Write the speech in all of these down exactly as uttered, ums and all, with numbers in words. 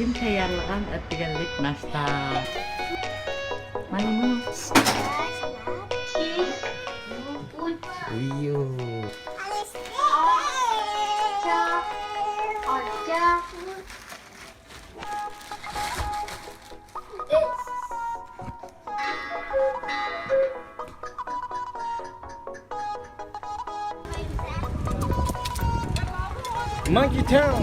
كىم تەييارلىغان ئەتىگەنلىك ناشتا؟ مايمۇ. Monkey Town.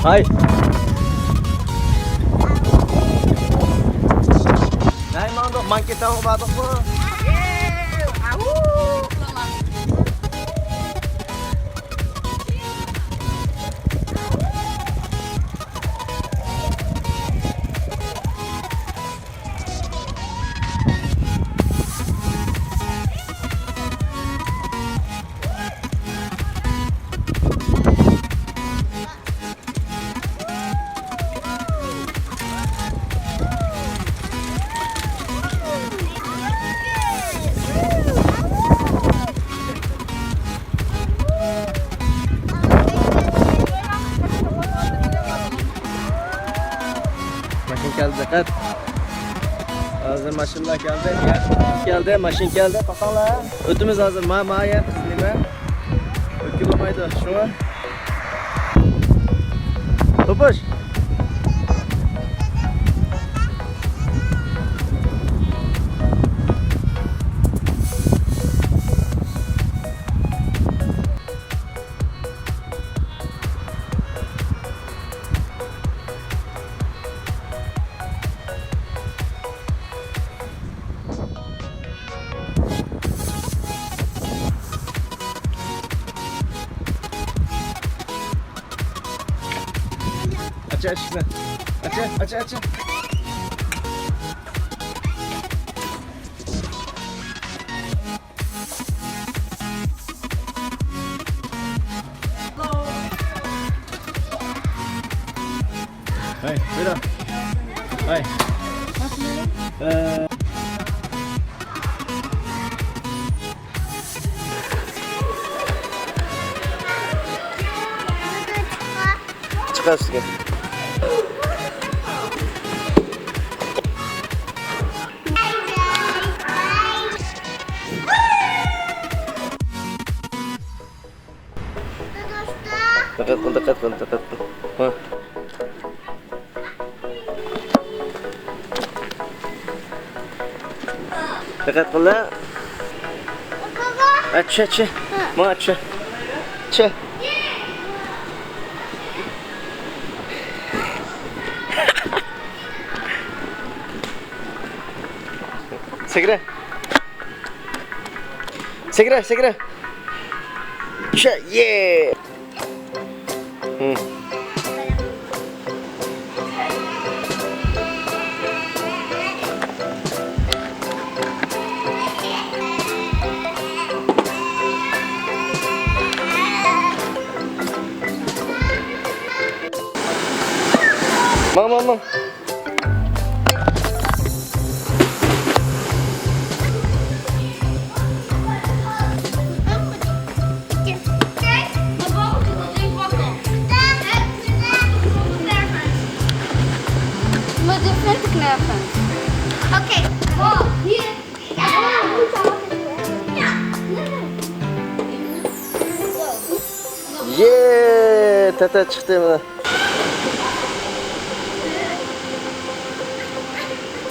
ھاي. نەگە ماڭدۇق؟ مانكى تاۋغا باردۇقمۇ؟ ماشىنا كەلدى، دىققەت. ھازىر ماشىنىلار كەلدى. كەلدى، ماشىنا كەلدى. قاقاڭلار. ئۆتىمىز ھازىر. ما، ما يەر نېمە؟ ئۆتكىلى بولمايدۇ. شۇڭا. توپۇش. ئاچا ئىشىكنى. ئاچا، ئاچا، ئاچا. ھەي، بۇيرۇڭ. ھەي. ئە. چىقار ئۈستىگە. دىققەت قىل، دىققەت قىل، دىققەت قىل. ھە. دىققەت قىل. ئە، چۈش، چۈش. ماڭا چۈش. چۈش. سەكرە. سەكرە، سەكرە. چۈش. يې. ھىم. ماڭ، ماڭ، ماڭ. يې، تەتە چىقتى مانا.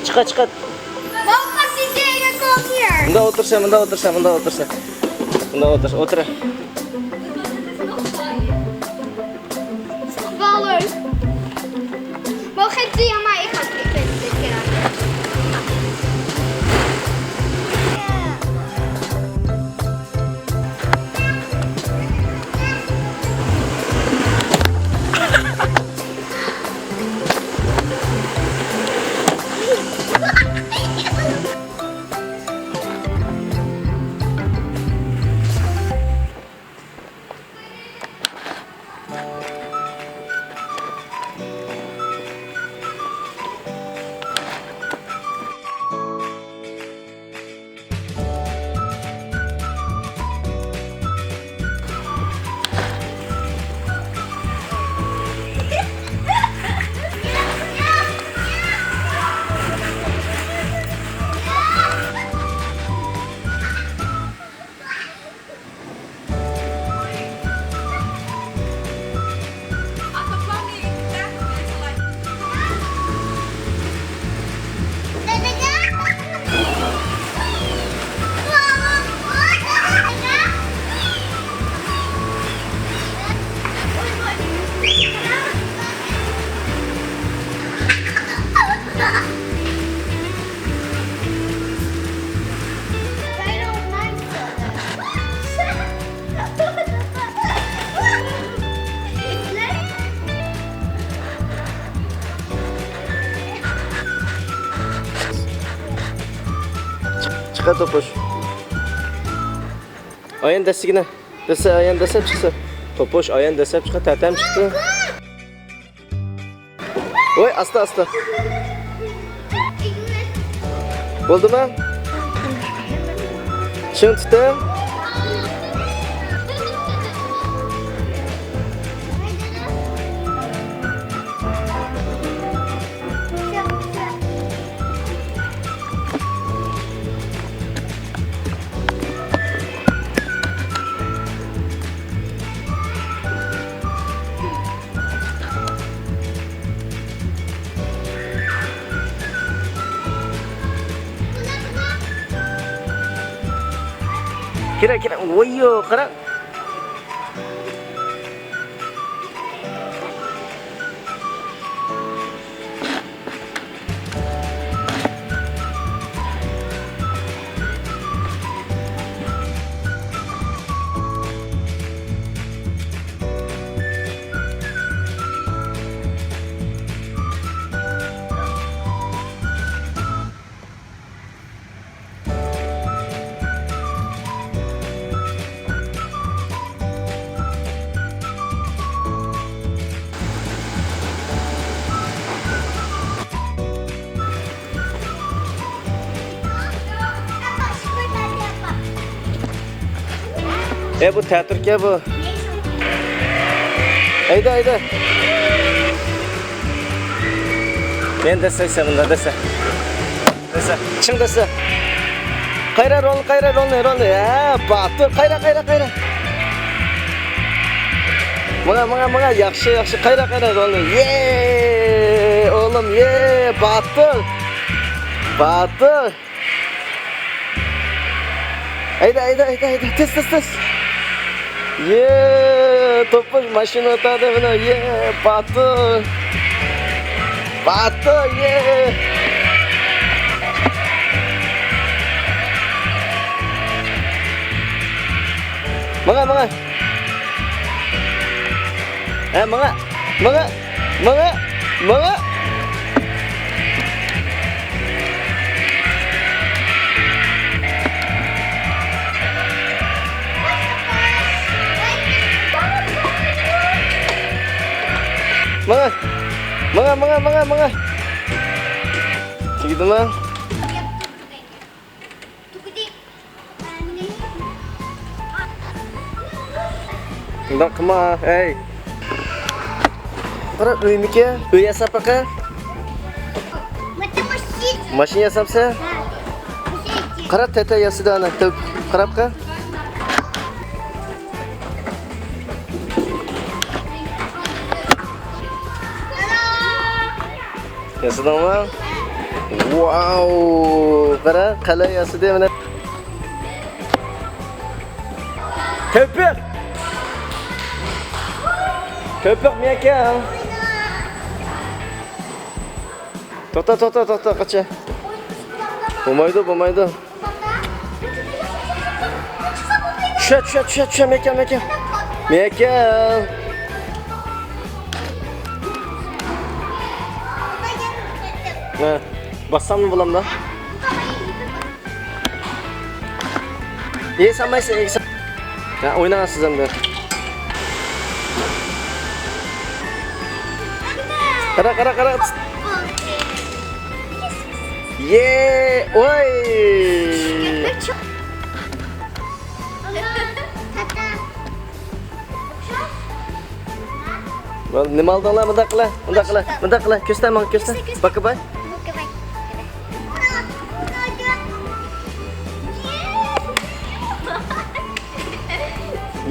چىقار، چىقار. Mom, come sit there and come here. مۇنداق ئولتۇرسا، مۇنداق ئولتۇرسا، مۇنداق ئولتۇرسا. مۇنداق ئولتۇرسا، ئولتۇر. Follow. Mom, come sit on my. توپۇش. ئايان دەسسىگىنە. دەسسە، ئايان دەسسەپ چىقسا. توپۇش، ئايان دەسسەپ چىقسا، تەتەم چىقتى. ۋوي، ئاستا، ئاستا. بولدىمۇ؟ چىڭ تۇتۇڭ. كىرە، كىرە. ۋوييو، قارا. ئە، بۇ تەتۈركە بۇ. ھەيدە، ھەيدە. مەن دەسسە، سەن مۇندا دەسسە. دەسسە، چىڭ دەسسە. قايرا رول، قايرا رولنى، رولنى. ھە، باتۇر، قايرا، قايرا، قايرا. ماڭا، ماڭا، ماڭا. ياخشى، ياخشى. قايرا، قايرا رولنى. يې، ئوغلۇم، يې، باتۇر. باتۇر. ھەيدە، ھەيدە، ھەيدە، ھەيدە. تېز، تېز، تېز. يې، توپۇش ماشىنا ئۆتەدى مانا. يې، باتۇر. باتۇر، يې. ماڭا، ماڭا. ھە، ماڭا. ماڭا. ماڭا. ماڭا. ماڭا. ماڭا، ماڭا، ماڭا، ماڭا. تۈگىدىمۇ؟ ئۇنداق قىلما، ھەي. قارا، ئۆيمىكى؟ ئۆي ياساپ باقە. ماشىنا ياسامسە؟ قارا، تەتە ياسىدى ئانا. قاراپقا. ياسىدىڭمۇ؟ ۋاۋ! قارا، قەلئە ياسىدى مانا. تەۋپىق! تەۋپىق، مېيەكە! توختا، توختا، توختا، قاچا. بولمايدۇ، بولمايدۇ. چۈشە، چۈشە، چۈشە، چۈشە، مەكەل، مەكەل. مەكەل. ھە، باسساممۇ بولامدۇ؟ ئېسەنمەيسەن، ئېسەن. ھە، ئويناڭ سىز ئەمدى. قارا، قارا، قارا. يې، ئوي! نېمە ئالدىڭلار؟ مۇنداق قىلە، مۇنداق قىلە، مۇنداق قىلە. كۆرسىتە ماڭا، كۆرسىتە. باكا باي.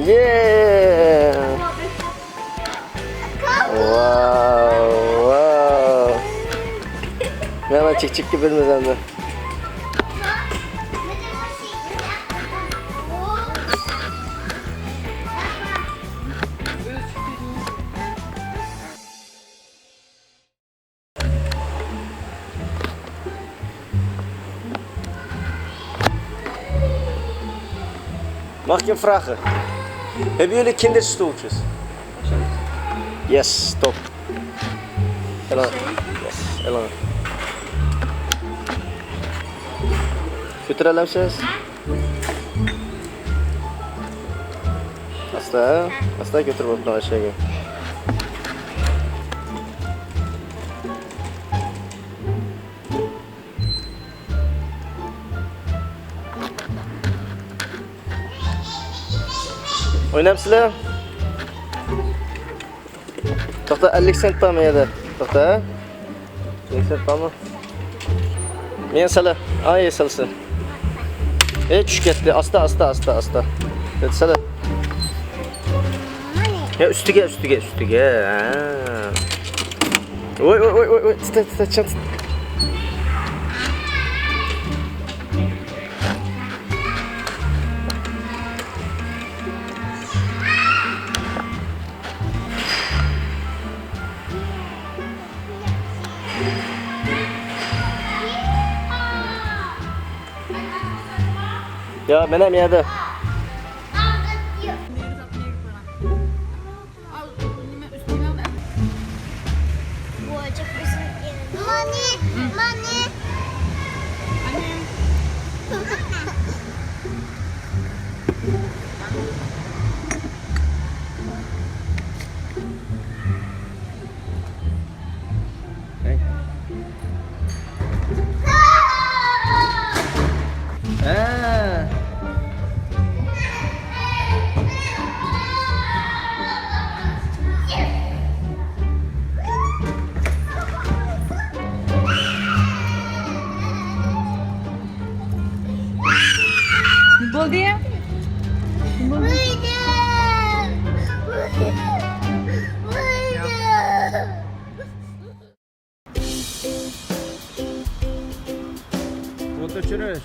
يې! ۋاۋ، ۋاۋ. مانا چىك چىككە بىلمىسەم. Macht ihr Frache. Haben wir Kinderstühlchen? Yes, top. Hello. Yes, hello. كۆتۈرەلەمسىز؟ ئاستا، ئاستا كۆتۈرۈپ ئولتۇرۇڭ ئەشەگە. ئوينامسىلەر؟ توختا، ئەللىك سېنت بارمۇ يەردە؟ توختا. ئەللىك سېنت بارمۇ؟ مېنى سالا. ئاي، سالسا. ئەي، چۈشۈپ كەتتى. ئاستا، ئاستا، ئاستا، ئاستا. ھەدە سالا. يا، ئۈستىگە، ئۈستىگە، ئۈستىگە. ھە. ۋوي، ۋوي، ۋوي، ۋوي، ۋوي. تىتە، تىتە، چىڭ تۇت. يا، مەن ھەم يەردە. مانى، مانى. بولدى. ئوت ئۆچۈرۈش.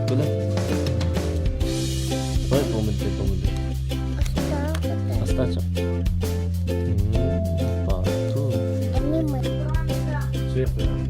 بۇلار. ۋاي، بولمىدى، بولمىدى. ئاستا چاق. باتۇر. سۆيۈپ قويۇڭ.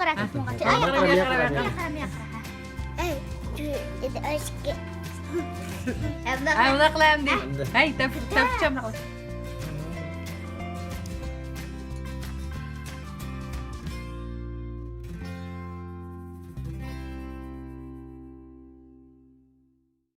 رەھمەت. ئەمدى ئەمدى. ھەي، تەپ-، تەپچەم.